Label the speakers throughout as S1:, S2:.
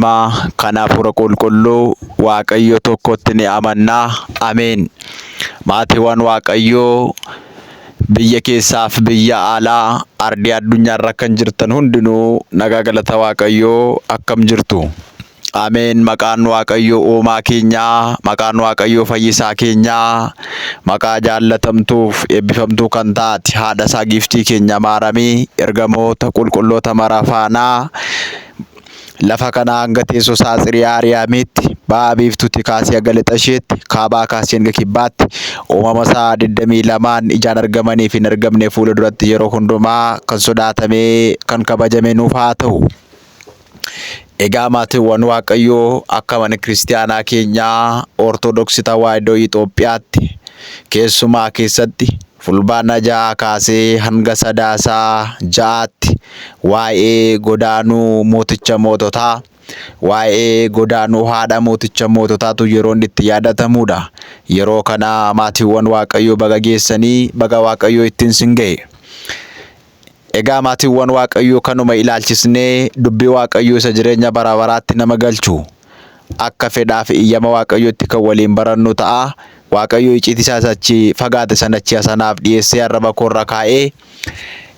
S1: Ilmaa kan Hafuura Qulqulluu Waaqayyo tokkotti ni amanna. Ameen. Maatiiwwan Waaqayyoo biyya keessaaf biyya alaa ardii addunyaarra kan jirtan hundinuu nagaa galata Waaqayyoo akkam jirtu? Ameen. Maqaan Waaqayyoo uumaa keenyaa, maqaan Waaqayyoo fayyisaa keenyaa, maqaa jaallatamtuuf eebbifamtuu kan taate haadha isaa giiftii keenya Maaramii ergamoota qulqulloota mara faanaa Lafa kanaa hanga teessoo isaa Tsiriyaariyaamiitti, ba'a biiftuutti kaasee haga lixa isheetti, kaabaa kaasee hanga kibbaatti, uumama isaa 22n ijaan argamanii fi hin argamne fuula duratti yeroo hundumaa kan sodaatamee kan kabajame nuuf haa ta'u. Egaa maatiiwwan Waaqayyoo akka mana kiristiyaanaa keenyaa Ortodoksii Tawaahidoo Itoophiyaatti keessumaa keessatti Fulbaana 6 kaasee hanga Sadaasa 6tti waa'ee godaanuu mooticha moototaa, waa'ee godaanuu haadha mooticha moototaatu yeroo inni itti yaadatamuudha. Yeroo kana maatiiwwan Waaqayyoo baga geessanii baga Waaqayyoo ittiin sin ga'e. Egaa maatiiwwan Waaqayyoo kanuma ilaalchisnee dubbii Waaqayyoo isa jireenya bara baraatti nama galchu akka fedhaa fi iyyama Waaqayyootti kan waliin barannu ta'a. Waaqayyo icciitii isaa isa achi fagaate sana achi asanaaf dhiyeessee arraba koo irra kaa'ee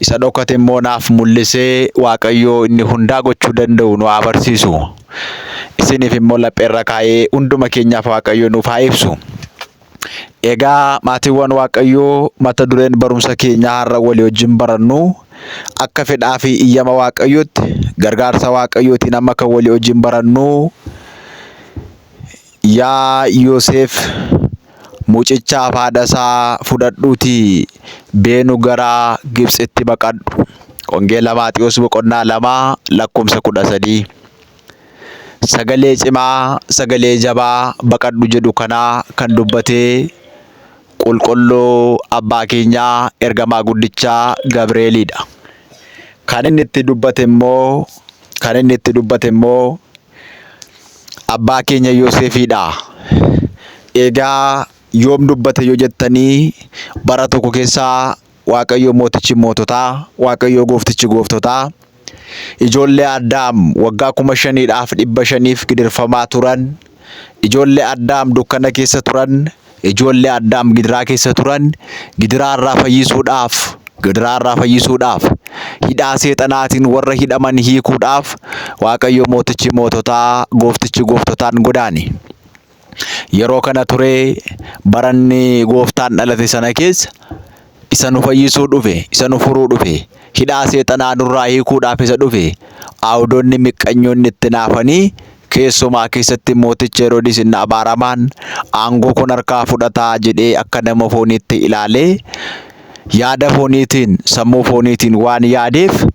S1: isa dhokate immoo naaf mul'isee Waaqayyo inni hundaa gochuu danda'u nu haa barsiisu. Isiniif immoo laphee irra kaa'ee hunduma keenyaaf Waaqayyo nuuf haa ibsu. Egaa maatiiwwan Waaqayyoo mata dureen barumsa keenyaa har'a walii wajjin barannu akka fedhaa fi iyyama Waaqayyootti gargaarsa Waaqayyootiin amma kan walii wajjin barannu yaa Yoseef mucichaaf haadha isaa fudhadhuutii beenu gara Gibxitti baqadhu. Wangeela Maatewos boqonnaa 2 lakkoofsa 13. Sagalee cimaa, sagalee jabaa baqadhu jedhu kana kan dubbate qulqulluu abbaa keenyaa ergamaa guddichaa Gabreelidha. Kan inni itti dubbate immoo kan inni itti dubbate immoo abbaa keenya Yoosefiidha. Egaa yoom dubbate yoo jettanii bara tokko keessa Waaqayyo mootichi moototaa, Waaqayyo gooftichi gooftotaa, ijoollee Addaam waggaa 5500f gidirfamaa turan, ijoollee Addaam dukkana keessa turan, ijoollee Addaam gidiraa keessa turan, gidiraa irraa fayyisuudhaaf, gidiraa irraa fayyisuudhaaf, hidhaa seexanaatiin warra hidhaman hiikuudhaaf Waaqayyo mootichi moototaa, gooftichi gooftotaan godaane. Yeroo kana ture baranni gooftaan dhalate sana keessa isa nu fayyisuu dhufe, isa nu furuu dhufe, hidhaa seexanaa nurraa hiikuudhaaf isa dhufe, Ayhuudonni miqqanyoonni itti naafanii keessumaa keessatti mootichi Heroodis inni abaaramaan aangoo kun harkaa fudhataa jedhee akka nama fooniitti ilaalee yaada fooniitiin sammuu fooniitiin waan yaadeef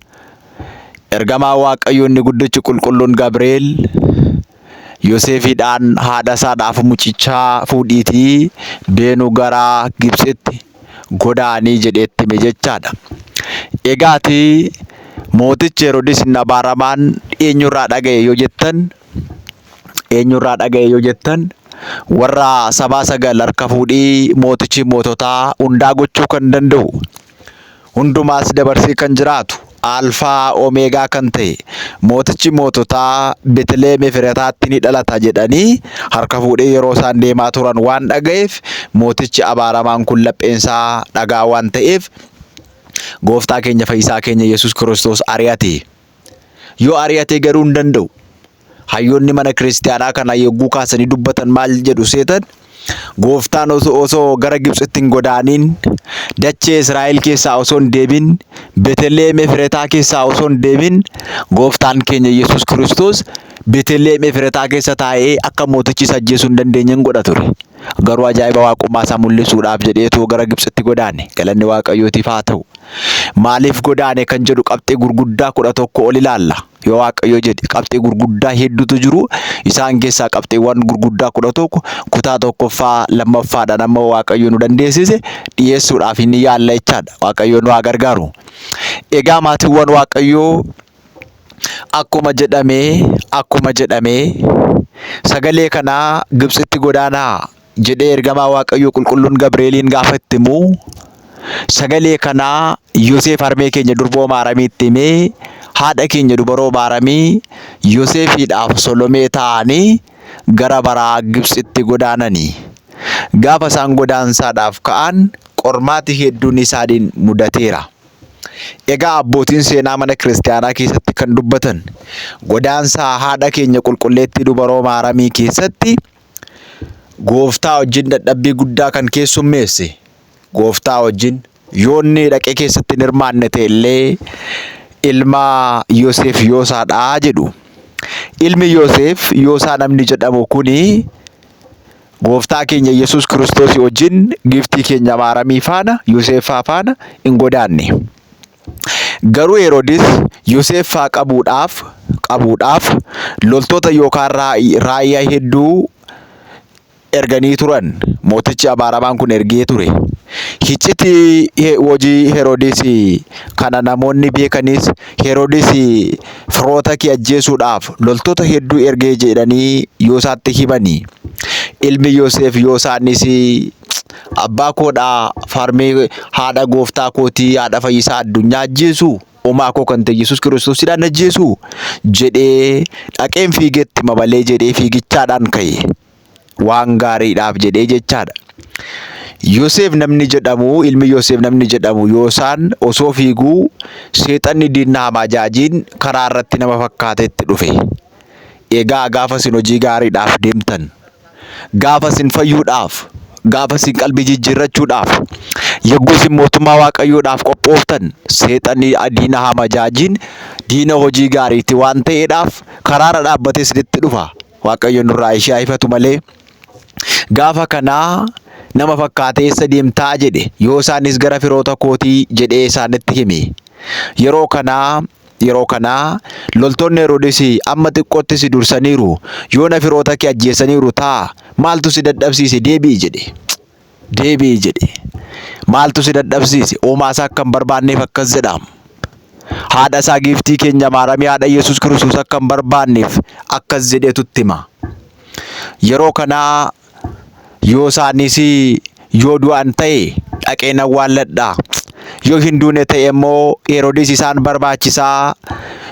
S1: ergamaa Waaqayyoo inni guddichi qulqulluun Gabri'eel Yoseefiidhaan haadha isaadhaaf mucichaa fuudhiitii beenu gara Gibxitti godaanii jedhee itti hime jechaadha. Egaati mootichi Heroodis inni abaaramaan eenyurraa dhaga'e yoo jettan eenyurraa dhaga'e yoo jettan warra sabaa sagal harka fuudhii mootichi moototaa hundaa gochuu kan danda'u hundumaas dabarsee kan jiraatu, Alfaa Omeegaa kan ta'e, mootichi moototaa Betlihem Efrataatti ni dhalata jedhanii harka fuudhee yeroo isaan deemaa turan waan dhaga'eef mootichi abaaramaan kun lapheensaa dhagaa waan ta'eef gooftaa keenya fayyisaa keenya Yesuus Kiristoos ari'ate. Yoo ari'ate garuu hin danda'u. Hayyoonni mana kiristiyaanaa kana yogguu kaasanii dubbatan maal jedhu seetan? Gooftaan osoo gara Gibxitti hin godaaniin, dachee Israa'el keessaa osoo hin deebiin, Beeteliheem Efretaa keessaa osoo hin deebiin, gooftaan keenya Yesuus Kiristoos Beeteliheem Efretaa keessa taa'ee akka mootichi isa ajjeesuu hin dandeenye hin godha ture. Garuu ajaa'iba waaqummaa isaa mul'isuudhaaf jedheetu gara Gibxitti godaane. Galanni Waaqayyootiif haa ta'u. Maaliif godaane kan jedhu qabxii gurguddaa 11 ol ilaalla. Yoo Waaqayyo jedhe qabxii gurguddaa hedduutu jiru. Isaan keessaa qabxiiwwan gurguddaa 11 kutaa tokkoffaa lammaffaadhaan amma Waaqayyo nu dandeessise dhiyeessuudhaaf inni yaalla jechaadha. Waaqayyo nu haa gargaaru. Egaa maatiiwwan Waaqayyoo akkuma jedhame akkuma jedhame sagalee kanaa Gibxitti godaanaa jedhee ergamaa Waaqayyoo qulqulluun Gabreeliin gaafa itti himu Sagalee kanaa Yoseef harmee keenya durboo Maaramiitti himee haadha keenya dubaroo Maaramii Yoseefiidhaaf Solomee ta'anii gara baraa Gibtsitti godaanani. Gaafa isaan godaansaadhaaf ka'an qormaati hedduun isaaniin mudateera. Egaa abbootiin seenaa mana kiristiyaanaa keessatti kan dubbatan godaansa haadha keenya qulqulleettii dubaroo Maaramii keessatti gooftaa wajjin dadhabbii guddaa kan keessummeesse gooftaa wajjin yoonni dhaqee keessatti hin hirmaanne ta'e illee ilma Yoseef Yoosaadha jedhu. Ilmi Yoseef Yoosaa namni jedhamu kuni gooftaa keenya Yesuus Kiristoos wajjin giiftii keenya Maaramii faana Yoseeffaa faana hin godaanne. Garuu Heroodis Yoseeffaa qabuudhaaf loltoota yookaan raayyaa hedduu erganii turan. Mootichi abaaramaan kun ergee ture. Hiccitii hojii Heroodis kana namoonni beekanis Heroodis firoota kee ajjeesuudhaaf loltoota hedduu ergee jedhanii Yoosaatti himani. Ilmi Yoseef Yoosaanis abbaa koodhaa farmee haadha gooftaa kootii haadha fayyisaa addunyaa ajjeesu uumaa koo kan ta'e Yesuus Kiristoosidhaan ajjeesu jedhee dhaqeen fiigetti mabalee jedhee fiigichaadhaan ka'e. Waan gaariidhaaf jedhee jechaadha. Yoseef namni jedhamu ilmi Yoseef namni jedhamu Yoosaan osoo fiiguu seexanni diinna hamajaajiin karaa irratti nama fakkaatetti dhufe. Egaa gaafa isin hojii gaariidhaaf deemtan, gaafa isin fayyuudhaaf, gaafa isin qalbii jijjiirrachuudhaaf, yogguu isin mootummaa Waaqayyoodhaaf qophooftan seexanni diina hamajaajiin diina hojii gaariiti waan ta'eedhaaf karaarra dhaabbatee isinitti dhufa. Waaqayyo nurraa ishee haa ifatu malee. Gaafa kanaa nama fakkaatee eessa deemtaa jedhe yoo isaanis gara firoota kootii jedhee isaanitti hime. Yeroo kanaa loltoonni Heroodis amma xiqqootti si dursaniiru yoona firoota kee ajjeesaniiru ta'a maaltu si dadhabsiise deebi'i jedhe. Deebi'i jedhe. Maaltu si dadhabsiise? Uumaa isaa akka hin barbaanneef akkas jedha. Haadha isaa giiftii keenya Maaramii haadha Yesuus Kiristoos akka hin barbaanneef akkas jedheetu itti hima. Yeroo kanaa yoo isaanis yoo du'an ta'e dhaqeen awwaalladha. Yoo hin duune ta'e immoo Heroodis isaan barbaachisaa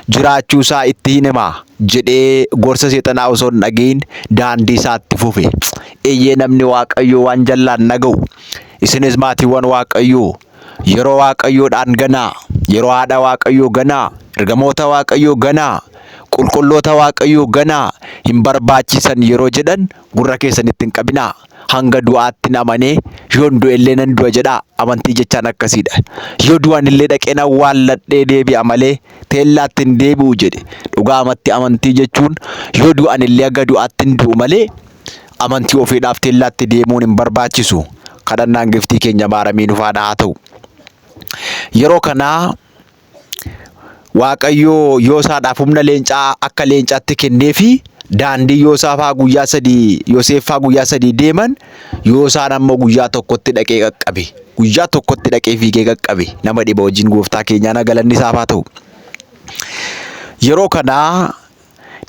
S1: jiraachuu isaa itti hin hima jedhee gorsa seexanaa osoo hin dhaga'iin daandii isaatti fufe. Eeyyee namni Waaqayyoo waan jallaan dhaga'u. Isinis maatiiwwan Waaqayyoo yeroo Waaqayyoodhaan ganaa, yeroo haadha Waaqayyoo ganaa, ergamoota Waaqayyoo ganaa, qulqulloota Waaqayyoo ganaa hin barbaachisan yeroo jedhan gurra keessanitti hin qabinaa. Hanga du'aatti hin amanee yoon du'e illee nan du'a jedhaa amantii jechaan akkasiidha. Yoo du'an illee dhaqeen awwaalladhee deebi'a malee teellaatti hin deebi'u jedhe. Dhugaamatti amantii jechuun yoo du'an illee hanga du'aatti hin du'u malee amantii ofiidhaaf teellaatti deemuun hin barbaachisu. Kadhannaan giftii keenya Maaramii nu faana haa ta'u. Yeroo kanaa Waaqayyo Yoosaadhaaf humna leencaa akka leencaatti kenneefi daandii Yoosaafaa guyyaa sadii Yoseeffaa guyyaa sadii deeman Yoosaan ammoo guyyaa tokkotti dhaqee qaqqabe. Guyyaa tokkotti dhaqee fiigee qaqqabe. Nama dhiba hojiin gooftaa keenyaa na galanni isaaf haa ta'u. Yeroo kanaa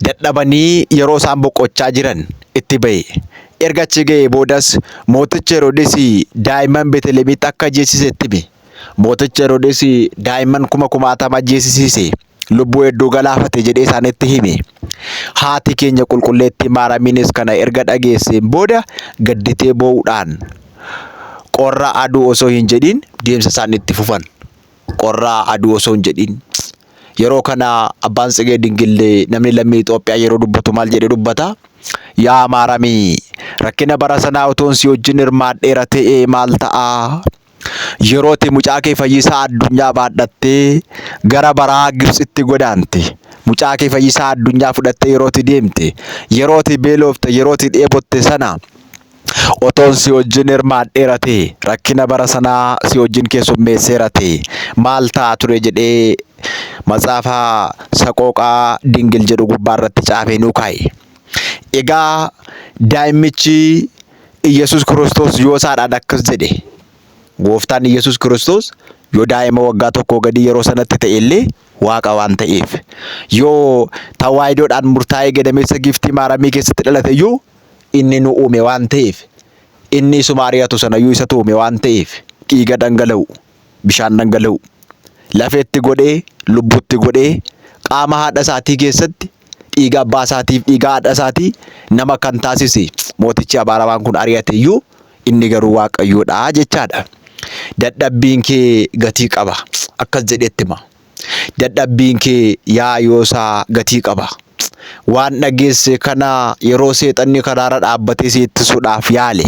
S1: dadhabanii yeroo isaan boqochaa jiran itti ba'e. Erga achi ga'ee boodas mootichi Heroodis daa'imman Beetelemitti akka ajjeesise itti hime. Mootichi Heroodis daa'imman kuma kumaatama ajjeesisiise. Lubbuu hedduu galaafate jedhee isaanitti hime. Haati keenya qulqulleettii Maaramiinis kana erga dhageesseen booda gadditee boo'uudhaan qorra aduu osoo hin jedhin deemsa isaanii itti fufan. Qorra aduu osoo hin jedhin. Yeroo kana abbaan Tsigee Dingillee namni lammii Itoophiyaa yeroo dubbatu maal jedhee dubbata? Yaa Maaramii rakkina bara sanaa otoon si wajjin hirmaadheera ta'ee maal ta'aa? Yeroo ati mucaa kee fayyisaa addunyaa baadhattee gara baraa Gibtsitti godaante. Mucaa kee fayyisaa addunyaa fudhattee yeroo ati deemte, yeroo ati beelofte, yeroo ati dheebotte sana otoon si wajjin hirmaadheera ta'e, rakkina bara sanaa si wajjin keessummeesseera ta'e maal ta'a ture jedhee matsaafa Saqooqaa Dingil jedhu gubbaa irratti caafee nuu kaa'e. Egaa daa'immichi Iyyasuus Kiristoos yoo isaadhaan akkas jedhe gooftaan Iyyasuus Kiristoos yoo daa'ima waggaa tokkoo gadii yeroo sanatti ta'e illee waaqa waan ta'eef yoo tawaayidoodhaan murtaa'ee gadameessa giiftii Maaramii keessatti dhalate iyyuu inni nu uume waan ta'eef inni isuma ari'atu sanayyuu isatu uume waan ta'eef Dhiiga dhangala'u, bishaan dhangala'u, lafeetti godhee, lubbutti godhee, qaama haadha isaatii keessatti dhiiga abbaa isaatiif dhiiga haadha isaatii nama kan taasise mootichi abaaramaan kun ari'ate iyyuu inni garuu Waaqayyoodha jechaadha. Dadhabbiin kee gatii qaba. Akkas jedhetti hima. Dadhabbiin kee yaa yoosaa gatii qaba. Waan dhageesse kana yeroo seexanni karaarra dhaabbatee si ittisuudhaaf yaale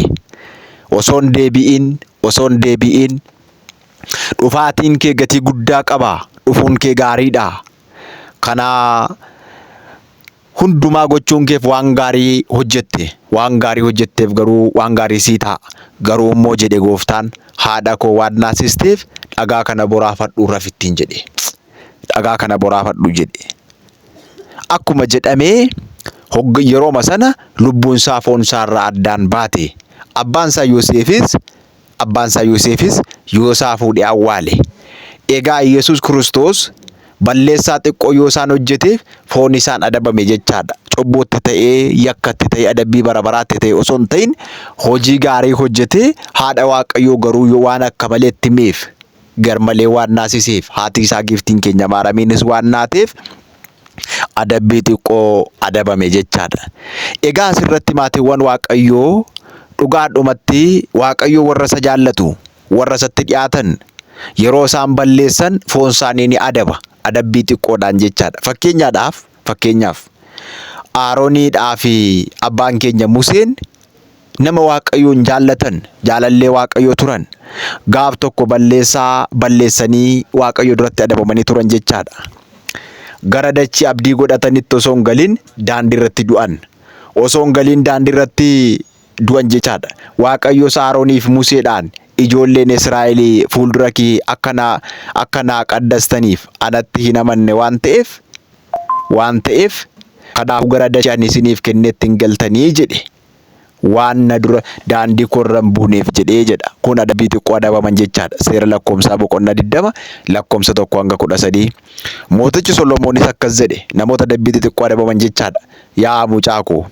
S1: osoo hin deebi'in osoo hin deebi'in dhufaatiin kee gatii guddaa qaba. Dhufuun kee gaariidha. Kana hundumaa gochuun keef waan gaarii hojjette. Waan gaarii hojjetteef garuu waan gaarii sii ta'a. Garuu immoo jedhe gooftaan haadha koo waan naasisteef dhagaa kana boraafadhuu rafittiin jedhe. Dhagaa kana boraafadhu jedhe. Akkuma jedhamee yerooma sana lubbuun isaa foon isaa irraa addaan baate. Abbaan isaa Yoseefis Abbaan isaa Yoseefis Yoosaa fuudhee awwaale. Egaa Yesuus Kiristoos balleessaa xiqqoo Yoosaan hojjeteef foon isaan adabame jechaadha. Cubbuutti ta'ee, yakkatti ta'ee, adabbii bara baraatti ta'e osoo hin ta'in hojii gaarii hojjetee haadha Waaqayyoo garuu yoo waan akka malee itti himeef garmalee waan naasiseef haati isaa giiftiin keenya Maaramiinis waan naateef adabbii xiqqoo adabame jechaadha. Egaa asirratti maatiiwwan Waaqayyoo dhugaadhumatti Waaqayyo warra isa jaallatu, warra isatti dhiyaatan yeroo isaan balleessan foon isaanii ni adaba. Adabbii xiqqoodhaan jechaadha. Fakkeenyaadhaaf fakkeenyaaf Aaroniidhaa fi abbaan keenya Museen nama Waaqayyoon jaallatan, jaalallee Waaqayyoo turan. Gaaf tokko balleessaa balleessanii Waaqayyo duratti adabamanii turan jechaadha. Gara dachii abdii godhatanitti osoo hin galin daandii irratti du'an. Osoo hin galin daandii irratti du'an jechaadha. Waaqayyos Aaroniif Museedhaan ijoolleen Israa'el fuuldura kee akka naa akka naa qaddastaniif anatti hin amanne waan ta'eef waan ta'eef kanaafuu gara dachee ani isiniif kennetti hin galtanii jedhe. Waan na dura daandii koo irra hin buuneef jedhee jedha. Kun adabbii xiqqoo adabaman jechaadha. Seera lakkoomsaa boqonnaa 20 lakkoomsa 1 hanga 13. Mootichi Solomoonis akkas jedhe namoota adabbii xixiqqoo adabaman jechaadha. Yaa mucaa koo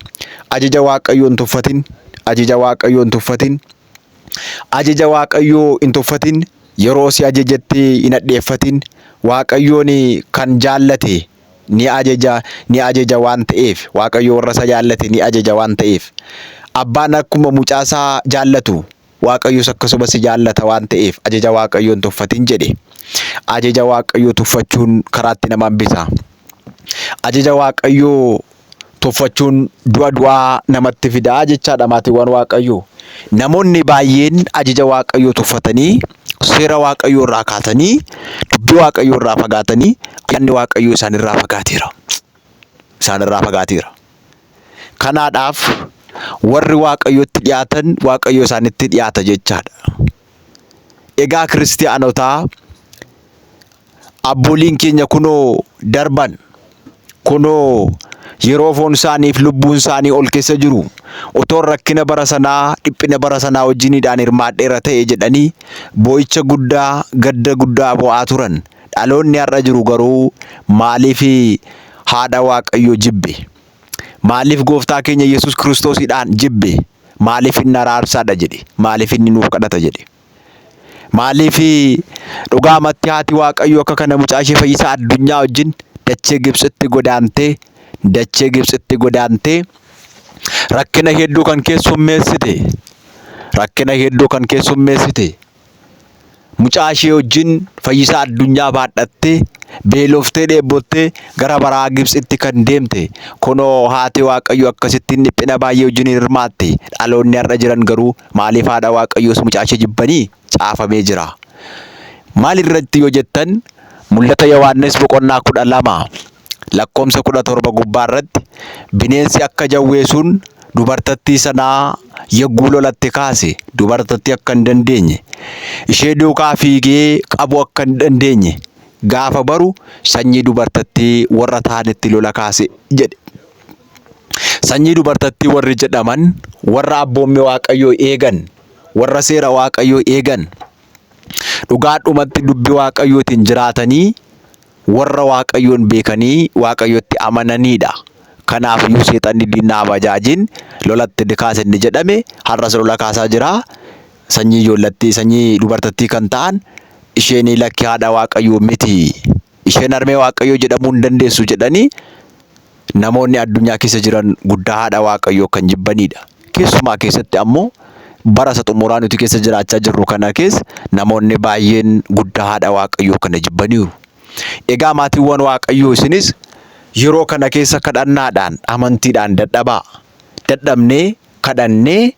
S1: ajaja Waaqayyoo hin tuffatin, ajaja Waaqayyoo hin tuffatin, ajaja Waaqayyoo hin tuffatin, yeroo si ajajetti hin hadheeffatin, Waaqayyoon kan jaallate ni ajaja ni ajaja waan ta'eef Waaqayyo warra isa jaallate ni ajaja waan ta'eef abbaan akkuma mucaa isaa jaallatu Waaqayyos akkasuma si jaallata waan ta'eef ajaja Waaqayyoo hin tuffatin jedhe. Ajaja Waaqayyoo tuffachuun karaatti nama hambisa. Ajaja Waaqayyoo tuffachuun du'a du'aa namatti fida jechaadha maatiiwwan Waaqayyoo. Namoonni baay'een ajaja Waaqayyoo tuffatanii seera Waaqayyoo irraa kaatanii dubbii Waaqayyoo irraa fagaatanii ayyaanni Waaqayyoo isaan irraa fagaateera. Isaan irraa fagaateera. Kanaadhaaf warri Waaqayyotti dhiyaatan Waaqayyo isaanitti dhiyaata jechaadha. Egaa kiristiyaanotaa abbooliin keenya kunoo darban kunoo yeroo foon isaaniif lubbuun isaanii ol keessa jiru otoon rakkina bara sanaa dhiphina bara sanaa wajjiniidhaan hirmaadheera ta'e jedhanii boo'icha guddaa gadda guddaa boo'aa turan. Dhaloonni har'a jiru garuu maaliif haadha Waaqayyoo jibbe? Maaliif gooftaa keenya Yesuus Kiristoosiidhaan jibbe? Maaliif inni araarsaadha jedhe? Maaliif inni nuuf kadhata jedhe? Maaliif dhugaamatti haati Waaqayyoo akka kana mucaa ishee fayyisaa addunyaa wajjin dachee Gibxitti godaantee dachee Gibxitti godaantee rakkina hedduu kan keessummeessite rakkina hedduu kan keessummeessite Mucaa ishee wajjin fayyisaa addunyaa baadhattee beeloftee dheebottee gara baraa Gibtsitti kan deemte kunoo haati Waaqayyoo akkasittiin dhiphina baay'ee wajjin hirmaatte. Dhaloonni har'a jiran garuu maaliif haadha Waaqayyoos mucaa ishee jibbanii caafamee jira. Maal irratti yoo jettan Mul'ata Yohaannis boqonnaa 12 lakkoomsa 17 gubbaa irratti bineensi akka jawwee sun dubartattii sanaa yogguu lolatti kaase dubartattii akka hin dandeenye ishee duukaa fiigee qabuu akka hin dandeenye gaafa baru sanyii dubartattii warra ta'anitti lola kaase jedhe. Sanyii dubartattii warri jedhaman warra abboommii Waaqayyoo eegan, warra seera Waaqayyoo eegan, dhugaadhumatti dubbii Waaqayyootiin jiraatanii warra Waaqayyoon beekanii Waaqayyotti amananiidha. Kanaaf iyyuu seexanni diinna abajaajin lolatti kaase inni jedhame har'as lola kaasaa jira. Sanyii ijoollattii, sanyii dubartattii kan ta'an isheen lakki haadha Waaqayyoo miti. Isheen harmee Waaqayyoo jedhamuu hin dandeessu jedhanii namoonni addunyaa keessa jiran guddaa haadha Waaqayyoo kan jibbanidha. Keessumaa keessatti ammoo bara isa xumuraa nuti keessa jiraachaa jirru kana keessa namoonni baay'een guddaa haadha Waaqayyoo kana jibbaniiru. Egaa maatiiwwan Waaqayyoo isinis yeroo kana keessa kadhannaadhaan amantiidhaan dadhabaa. Dadhabnee kadhannee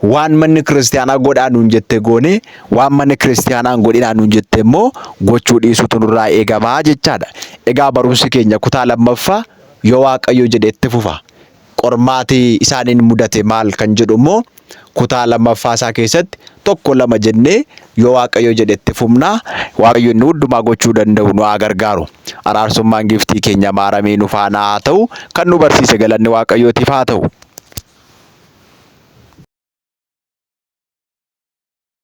S1: waan manni kiristaanaa godhaa nuun jette goone waan manni kiristaanaa hin godhinaa nuun jette immoo gochuu dhiisuutu nurraa eegamaa jechaadha. Egaa barumsi keenya kutaa lammaffaa yoo Waaqayyo jedhe itti fufa. Qormaati isaaniin mudate maal kan jedhu immoo kutaa lammaffaa isaa keessatti tokko lama jennee yoo Waaqayyo jedhe itti fufna. Waaqayyo inni hundumaa gochuu danda'u nu haa gargaaru. Araarsummaan giiftii keenya maaramii nu faana haa ta'u. Kan nu barsiise galanni Waaqayyootiif haa ta'u.